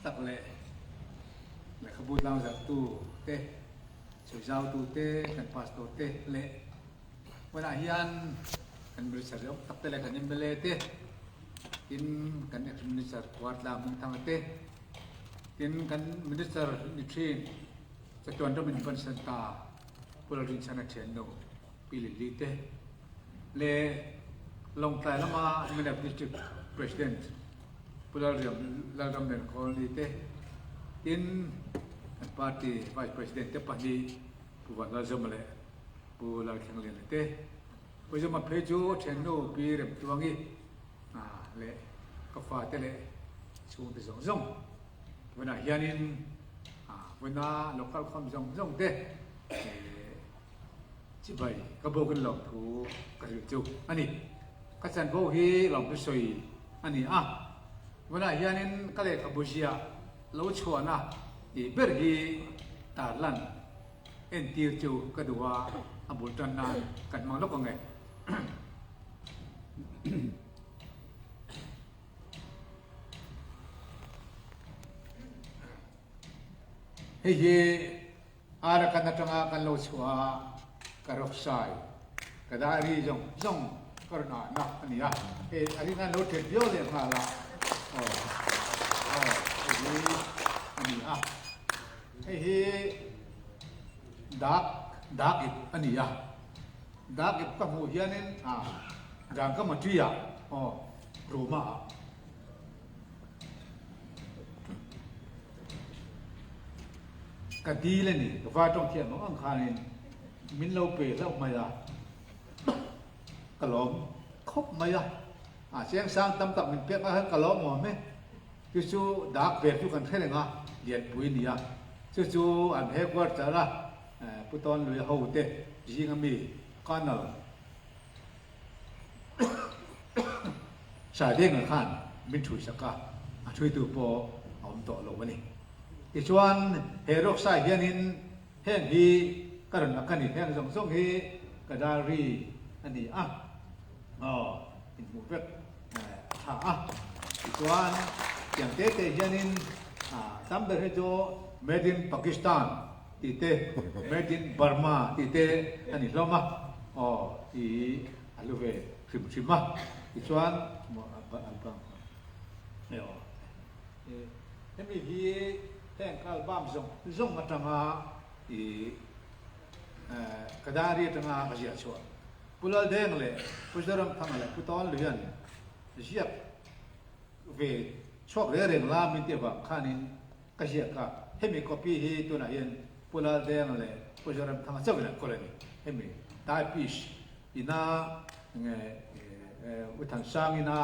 tak leh lehkhabu tlangzarhtu te, chhuizautu te, kan pastor te leh hmunah hian kan minister ri awm tak te leh kan mla te, tin kan ex minister Khuartlang Hmingthanga te, tin kan minister ni thin Chatuan ram in pension ta Pu Lalrinchhana thiannu Pi Lily te leh Lawngtlai lama mnf District President Pu Lalriam Lalramlian Colony te tin kan party Vice President te pahnih Pu Vanlalzawma leh Pu Lalthlengliana te Pu Zawma phei chu thiannu Pi Remtluangi leh ka fate leh chhungte zawng zawng tunah hianin vuna local khawm zawng zawng te chibai ka bawkin lawmthu ka hrilh chu a ni. Ka chanvo hi lawmthu sawi a ni a, tunah hianin ka lehkhabu ziah lo chhuahna tih ber hi tarlan entir chu ka duh a, a bul tan nan kan hmang lawk ang e. Hei hi Arakan atanga kan lo chhuah a, ka rawksai, ka diary zawng zawng ka rawn ahna a ni a, hei a rin an lo ṭhet viau leh nghal a, aw aw hei hi a ni a, hei hi dak dak ip a ni a, dak ip ka hmuh hianin ah Rangkamati-ah aw Roma-ah. Ka dil a ni, ka vai tawng thiam ang ang khanin min lo pe hlauh mai a, ka lawm khawp mai a, a cheng sang tam tak min pek ah hian ka lawm awm e, chu chu dak ve chu kan hre reng a, Lianpui a ni a, chu chu an headquarter a Pu Tawnluia ho te zing ami Colonel Sadenga khan min thui sak a, a thuitu pawh a awm tawh lo a ni. Tichuan he rawksai hianin heng hi ka rawn ak a ni, heng zawng zawng hi ka diary a ni a, aw inhmuh vek a tha a. Tichuan tiang te te hianin tam ber hi chu Made in Pakistan tih te, Made in Burma tih te a ni hlawm a, aw i a lu ve hrim hrim a, tichuan hemi hi heng ka album zawng zawng atanga i ka diary atanga ka ziah chhuah Pu Laldeng leh Pu Zoramthanga leh Pu Tawnluian ziak ve chhuak reng reng la min tih avang khanin Ka ziak a, hemi copy hi tunah hian Pu Laldenga leh Pu Zoramthanga chauhin an kawl a ni. Hemi typist ina nge U Thansang ina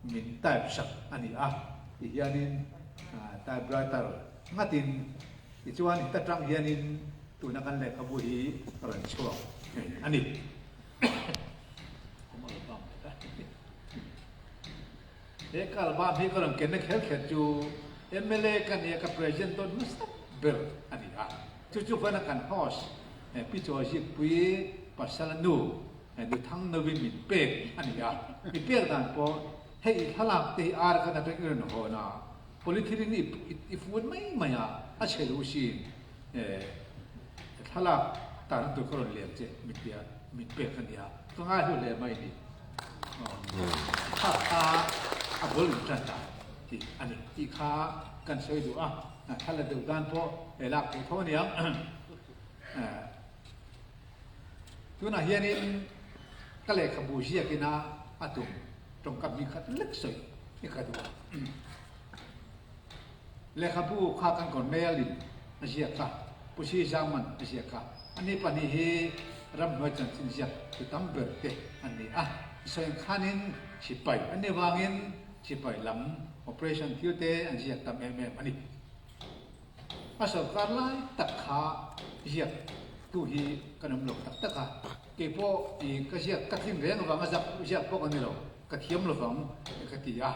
min type sak a ni a, ti hianin typewriter ngatin tichuan heta tang hianin tuna kan lehkhabu hi a rawn chhuak ngei a ni. He kalbam hi ka rawn kenna kher kher chu mla ka nia ka present dawn hmasa ber a ni a, chu chu vana kan host Pi Chawzikpui pasal nu Nuthang Novin min pek a ni a, mi pek dan pawh hei i thlalak te hi ar kan atang i rawn hawn a, polythene i fun mai mai a, a chhe lo sin. Thlalak tarna tur ka rawn lem che min tia min pek a nia, ka ngai hlu hle mai ni. Kha kha a bul in tan ta tih a ni tih kha kan sawi duh a, thla la deuh dan pawh he lak theih tho a niang. Tunah hianin ka lehkhabu ziakina a tum tawngkam hi khat lek sawi i ka duh a. Lehkhabu kha kan Cornell in a ziak a, Pu Si Zangman a ziak a. Ani pahnih hi ramhnuai chanchin ziak tu tam ber te an ni a. Sawi ang khanin sipai an nih vangin sipai lam operation thil te an ziak tam em em a ni. A sorkar lai tak kha ziak tu hi kan awm lo tak tak a. Keipawh i ka ziak ka tling reng avanga ziak pawh ka ni lo, ka thiam lovang ka ti a.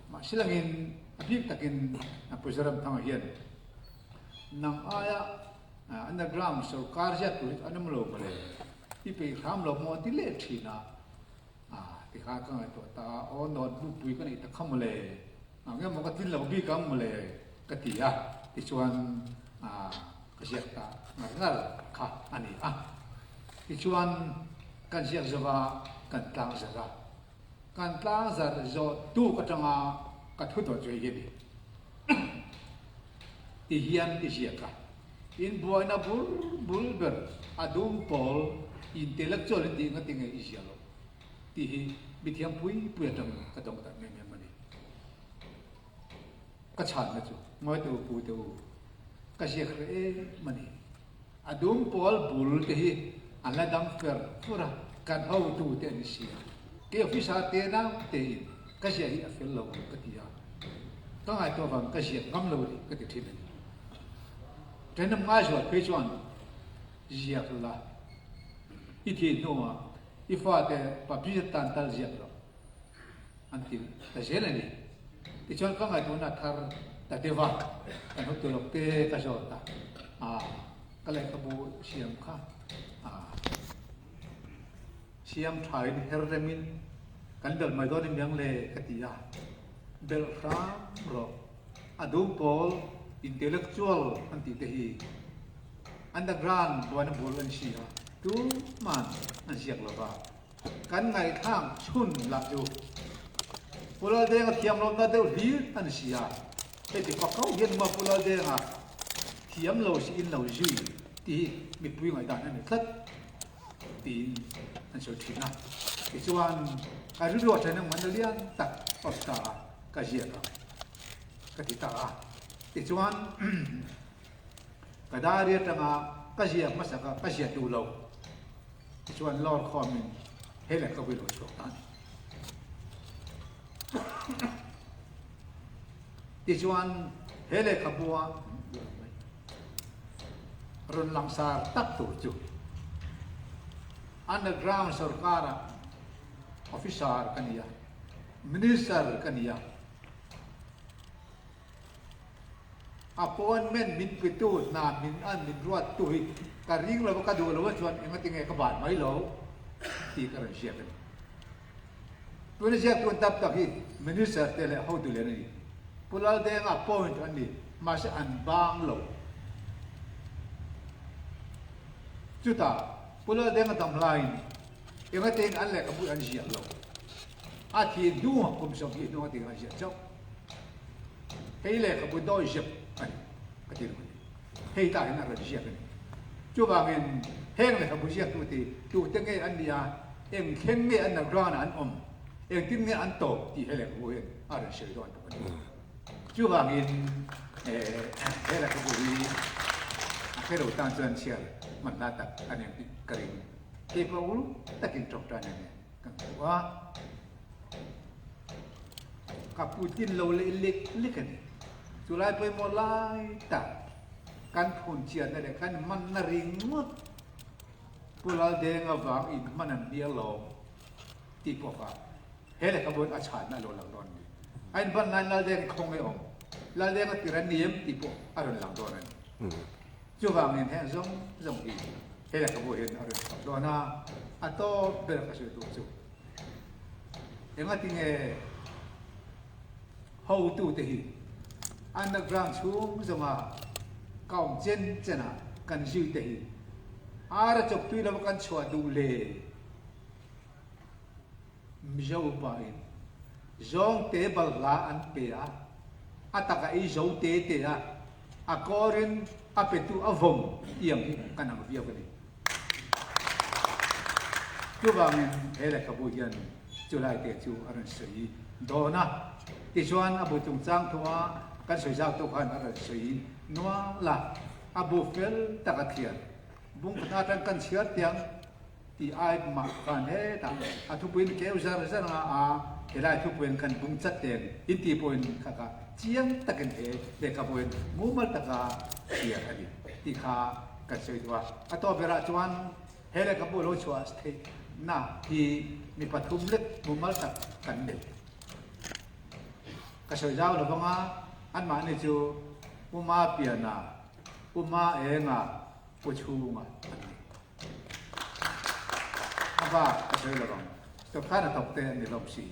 Mahse langin a bik takin Pu Zoramthanga hian nang aia underground sorkar ziak tur hi chu an awm lo mawle, i peih hram lo maw an ti leh thin a, tikha ka ngaihtuah ta a, aw notebook pui ka neih ta kha mawle, engemaw ka tlin lo bik ang mawle. ka ti a, tichuan ka ziak ta ngar ngar kha a ni a. Tichuan kan ziak zova kan tlang zarh a, kan tlang zarh zawh tuk atanga ka thu dawn chu hei hi a ni. Ti hian i ziak a, inbuaina bul bul ber a dum pawl intellectual in tih ngati nge i ziah loh tih hi mithiam pui pui atang ka dawng tak em em a ni. Ka chhanna chu ngawi teh u pu teh u, ka ziak hreh em a ni. A dum pawl bul te hi an la dam fer fur a, kan hotu te an ni si a. Kei officer te nau te in ka ziah hi a fel lo ang ka ti a, ka ngaihtuah vang ka ziak ngam lo a ni ka ti thin a ni. Thenawm ngaizual phei chuan ziak la, i thih hnuah i fate papir tan tal ziak lo. An ti ta zel a ni. Tichuan ka ngaihtuahna thar ta deuh a, kan hotu lawk te ka zawt a, ah ka lehkhabu siam kha ah siam thain her remin kan belh mai dawn emiang le ka ti a, belh hram rawh a dum pawl intellectual an tih te hi underground buaina bul an si a, tuman an ziak lova. Kan ngaihthlak chhun lah chu Pu Laldenga thiamlohna deuh hlir a ni si a, heti pakho hian maw Pu Laldenga thiam lo si in lo zui tih hi mipui ngaihdan a ni tlat tiin an sawi thin a. Tichuan ka rilru a then ang man a lian tak awm ta a, ka ziak ang ka ti ta a. Tichuan ka diary atanga ka ziak hmasaka ka ziah duh lo. Tichuan lawr khawmin he lehkhabu hi lo chhuak ta a ni. Tichuan he lehkhabua rawn langsar tak tur chu underground sorkara officer ka ni a, minister ka ni a, Appointment min petu hna min an min ruattu hi ka ring lo a, ka duh lo a chuan engati nge ka ban mai lo tih ka rawn ziak a ni. Tuna ziaktu an tam tak hi Minister te leh hotu lian a ni. Pu Laldenga appoint an ni, mahse an bang lo. Chutah Pu Laldenga dam laiin engati nge an lehkhabu an ziak lo. A thih hnuah kum 20 hnuah ti an ziak chauh. Hei lehkhabu dawi zep a ni ka ti lo a ni. Hei tah hian a rawn ziak a ni. Chuvangin heng lehkhabu ziaktu ti tute nge an nih a, eng thleng nge an ground ah an awm, engtin nge an tawp tih he lehkhabu hian a rawn sawi dawn bawk a ni. Chuvangin he lehkhabu hi a hre lo tan chuan chhiar hman hla tak a ni ang tih ka ring. Keipawh ul takin tawngtai a ni. Kan hmu a, ka putin lo leh lek lek a ni. Chulai pawimawh lai tak kan phun chiatna leh kan manna ringawt Pu Laldenga vang in hman an ni alawm tih pawh kha he lehkhabu in a chhanna a lo lang dawn a ni. A inban laiin Laldenga i khawngaih awm, Laldenga tir a ni em tih pawh a rawn lang dawn a ni. Chuvangin heng zawng zawng hi he lehkhabu hian a rawn chhuak dawn a, a tawp ber ka sawi tur chu engatinge hotute hi underground chhung zawnga ka awm chen chen a kan zui te hi ar a chawk tui lova kan chhuah duh le? Mizo upa in zawngte balhla an pe a, a tak a ei zo te te a, a kawr in a petu a vawm tiang hi kan ang viau a ni. Chuvangin he lehkhabu hian chulai te chu a rawn sawi dawn a, tichuan a bu chungchang thua kan sawi zau tu khan a rawn sawi nual a, a bu fel tak a thian bung khat atang kan chhiar tiang Tih ai mah khan hetah a thupuiin keu zar zar anga a helai thupuiin kan bung chat teng in tih pawhin kha kha chiang takin he lehkhabuin mumal taka chhiar a ni tih kha kan sawi duh a. A tawp berah chuan he lehkhabu lo chhuah theihna hi mi pathum lek mumal tak kan nei. Ka sawi zau lo vang a, anmahni chu Puma Piana, Puma Enga, Pu Chhunga an ni. A bak a sawi lo ang. Stop khan a thawk te an ni hlawm si.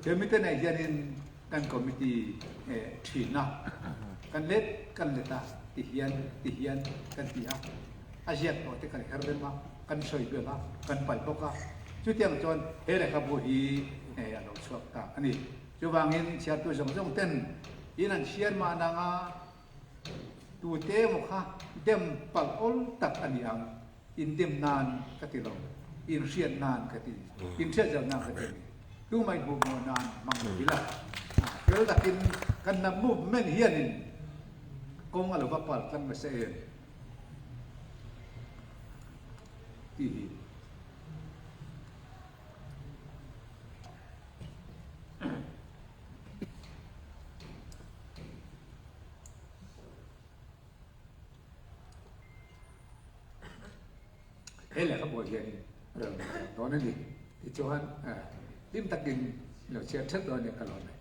He mite nei hianin kan committee thin a, kan let kan let a, ti hian ti hian kan ti a, a ziak tawh te kan her rem a, kan sawi vel a, kan paih bawk a, chutiang chuan he lehkhabu hi a lo chhuak ta a ni. Chuvangin chhiartu zawng zawng ten in an chhiar mah nang a, tute emaw kha dem palh awl tak a ni ang, in dem nan ka ti lo, in hriat nan ka ti, in hriat zau nan ka ti a ni. Tumah in hmuhmawh nan hmang lo ila, fel takin kan hnam movement hianin kawng a lo va pal tlang nasa em tih hi. He lehkhabu hian rawn dawn a ni. Tichuan hlim takin lo chhiar ṭheuh dawn nia ka lawm e.